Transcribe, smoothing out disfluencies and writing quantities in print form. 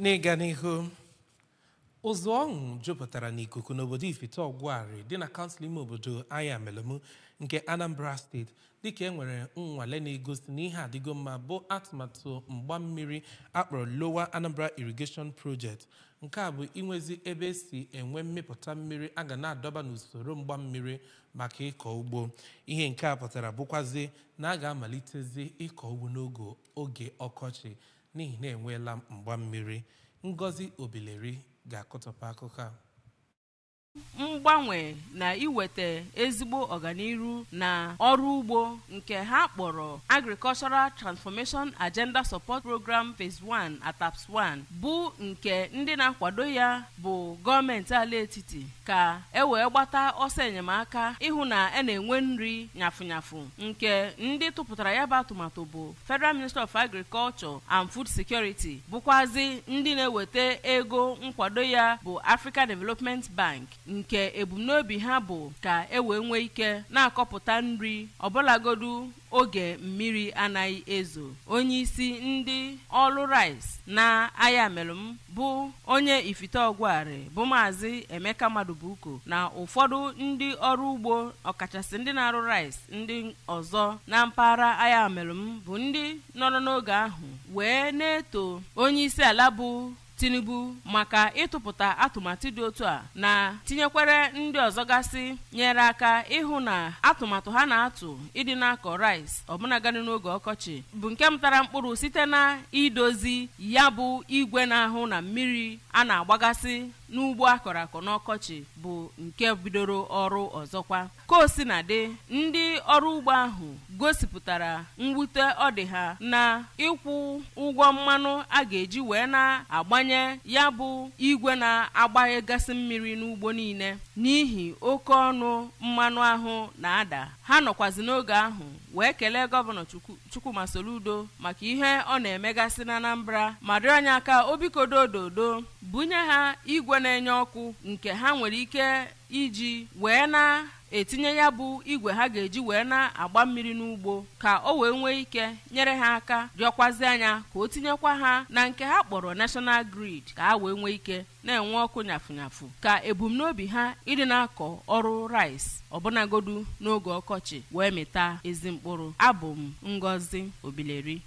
N'ịga n'ihu, ụzụ ọṅụ jupụtara n'ikuku n'obodo Ifite Ọgwụarị dị na kansụl ime obodo Ayamelụm nke Anambra Steeti, dịka e nwere nnwale na-egosi na ihe adịgo mma bụ atụmatụ mgba mmiri akpọrọ Lower Anambra Irrigation Project. Nke a bụ inwezi ebe esi enwe mmịpụta mmiri a ga na-adọba n'usoro mgba mmiri maka ịkọ ugbo. Ihe nke a pụtara bụkwazi na a ga-amalitezi ịkọ ugbo n'oge oge ọkọchị n'ihi na enweela mgba mmiri. Ngozi Obileri ga-akọtọpụ akụkọ a. Mgbanwe na iweta ezigbo ọganiru na ọrụ ugbo nke ha kpọrọ Agricultural Transformation Agenda Support Program Phase 1, ATAPS 1, bụ nke ndị na-akwado ya bụ gọọmenti ala etiti, ka e wee gbata ọsọ enyemaka ịhụ na a na-enwe nri nyafụnyafụ, nke ndị tụpụtara ya bụ atụmatụ bụ Federal Ministry of Agriculture and Food Security, bụkwazi ndị na-eweta ego nkwado ya bụ Africa Development Bank, nke ebumnobi ha bụ ka e wee nwee ike na-akọpụta nri ọbụlagodu oge mmiri anaghị ezo. Onye isi ndị ọrụ rice na Ayamelụm bụ onye Ifite Ọgwụarị bụ Maazị Emeka Madubuko na ụfọdụ ndị ọrụ ugbo, ọkachasị ndị na-arụ rice ndị ọzọ na mpaghara Ayamelụm, bụ ndị nọrọ n'oge ahụ wee na-eto onye isi ala bụ Tinubu maka ịtụpụta atụmatụ dị otu a, na tinyekwere ndị ọzọ gasị nyere aka ịhụ na atụmatụ ha na-atụ ịdị na-akọ rice ọbụnagadị n'oge ọkọchị bụ nke mụtara mkpụrụ site na idozi ya bụ igwe na-ahụ na mmiri a na-agbagasị n'ugbo akọrọ akọ n'ọkọchị bụ nke bidoro ọrụ ọzọkwa. Ka o si na dị, ndị ọrụ ugbo ahụ gosipụtara mwute ọ dị ha na ịkwụ ụgwọ mmanụ a ga-eji wee na-agbanye ya bụ igwe na-agbanyegasị mmiri n'ugbo niile n'ihi oke ọnụ mmanụ ahụ na-ada. Ha nọkwazi n'oge ahụ wee kelee Gọvanọ Chukwuma Soludo maka ihe ọ na-emegasị na Anambra, ma rịọ anya aka obikodo ododo bunye ha igwe na-enye ọkụ nke ha nwere ike iji wee na-etinye ya bụ igwe ha ga-eji wee na-agba mmiri n'ugbo, ka o wee nwee ike nyere ha aka. Rịọkwazi anya ka o tinyekwa ha na nke ha kpọrọ National Grid, ka ha wee nwee ike na-enwe ọkụ nyafụnyafụ, ka ebumnobi ha ịdị na-akọ ọrụ rice ọbụnagodu n'oge ọkọchị wee mịta ezi mkpụrụ. Abụ m Ngozi Obileri.